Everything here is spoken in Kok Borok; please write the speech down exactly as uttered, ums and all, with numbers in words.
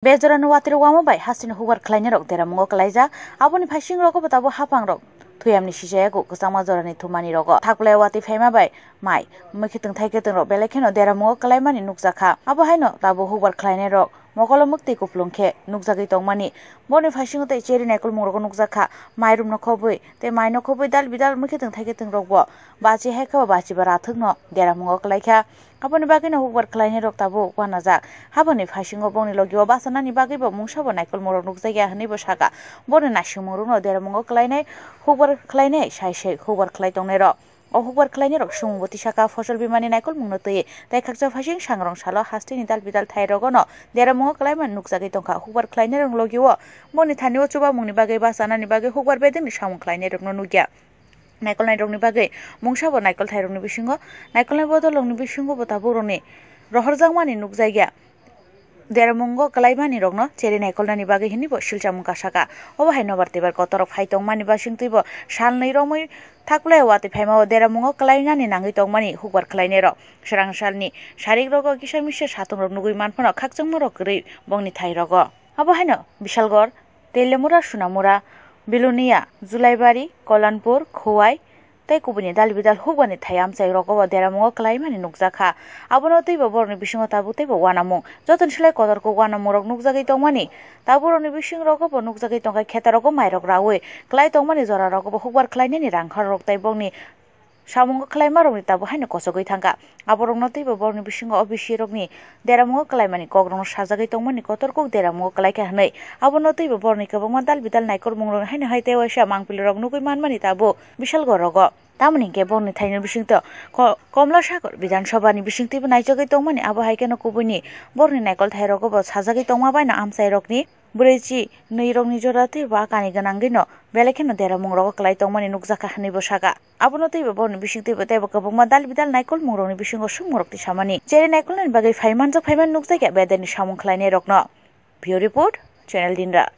Be jorani watwi rok wama bai hasteni hukbar khlainairok deramungo kwlaijak. Aboni phaising rogo bo tabuk haphangrok thuyamni sijayago kwchangma jorani thumani rogo. Thaklai watwi phaima bai mai mwkhwtwng thaikhe twngrok belai kheno deramungo kwlaimani nukjakha. Abo haino tabuk hukbar khlainairok mokolo mwktwi kuplung khe nukjagwi tongmani. Boni phaisingo tei cheri naikolmungrogo nukjakha. Mairum nokhobwi tei mai nokhobwi dal bidal mwkhwtwng thaikhe twngrokbo bachi hai khe bo bachiba rathwkno deramungo kwlaikha. Aboni bagwino hukbar khlainairok tabuk uanajak. Haboni phaisingo bongni logio bachanani bagwibo mungsabo naikolmungrok nukjakya hwnwibo sakha. Boni naisingmungrokno deramungo kwlainai hukbar khlainai sai sai hukbar khlai tongnairok. O hukbar khlainairok swngbo tisakha fosol bimani naikolmungno twi tei khakcha phaising sangrong salo hasteni dal bidal thairogono deramungo kwlaimani nukjagwi tongkha. Hukbar khlainairokni logio boni thanio chubamungni bagwi bachanani bagwi hukbar bedengni samung khlainairokno nukya. Naikolnairokni bagwi mungsabo naikolthairokni bisingo naikolnai bodolrokni bisingo bo tabukrokni rohorjakmani nukjakya. Deramungo kwlaimanirokno cheri naikolnani bagwi hwnwibo silchamung kasaka. Obo hai nobar twibar kotorrok phai tongmani basingtwibo salnwi romwi thaklai watwi phaimao deramungo kwlainani nangwi tongmani hukbar khlainairok. Swrang salni sarikrokgo kisa misa satungrok nugwi manphano khakchangmarok kwrwi bongni thairogo. Abo haino Bishalgarh, Teliamura, Sonamura, Belonia, Julaibari, Kalanpur, Khowai tei kubuni dal bidal hukbani thai amchai rogobo deramungo kwlaimani nukjakha. Abono twibo borokni bisingo tabuk teibo uanamung. Jotoni slai kotorkuk uanamungrok nukjagwi tongmani. Tabukrokni bising rogobo nukjagwi tongkha khetarogo mairok raui kwlai tongmani jorarogobo hukbar khlainani rangkhorrok tei bongni samungo khlaimarokni tabuk haino kochogwi thangkha. Aborokno teibo borokni bisingo O B C rokni deramungo kwlaimani kokrokno sajagwi tongmani kotor kuk deramungo kwlaikha hwnwi. Abono teibo borokni kwbangma dal bidal naikolmungrokni haino hai tei waisa mangpilirok nugwi manmani tabuk Bishalgarh rogo. Tamoni hinkhe borokni thaini bisingtwi ko-, Komla Sagar Bidhan Sabhani bisingtwibo naijagwi tongmani, abo hai kheno kubuini borokni naikolthairogobo sajagwi tongma baino amchairokni bwrwi chi nwi rokni jora teibo a kani gwnangwino belai kheno deramungrogo kwlai tongmani nukjakha hwnwibo sakha. Abono teibo borokni bisingtwibo teibo kwbangma dal bidal naikolmungrokni bisingo swngmungrok tisamani cheri naikolnani bagwi phai manjak phaimani nukjakya bedeni samung khlainairokno. Bureau Report, Channel Dinra.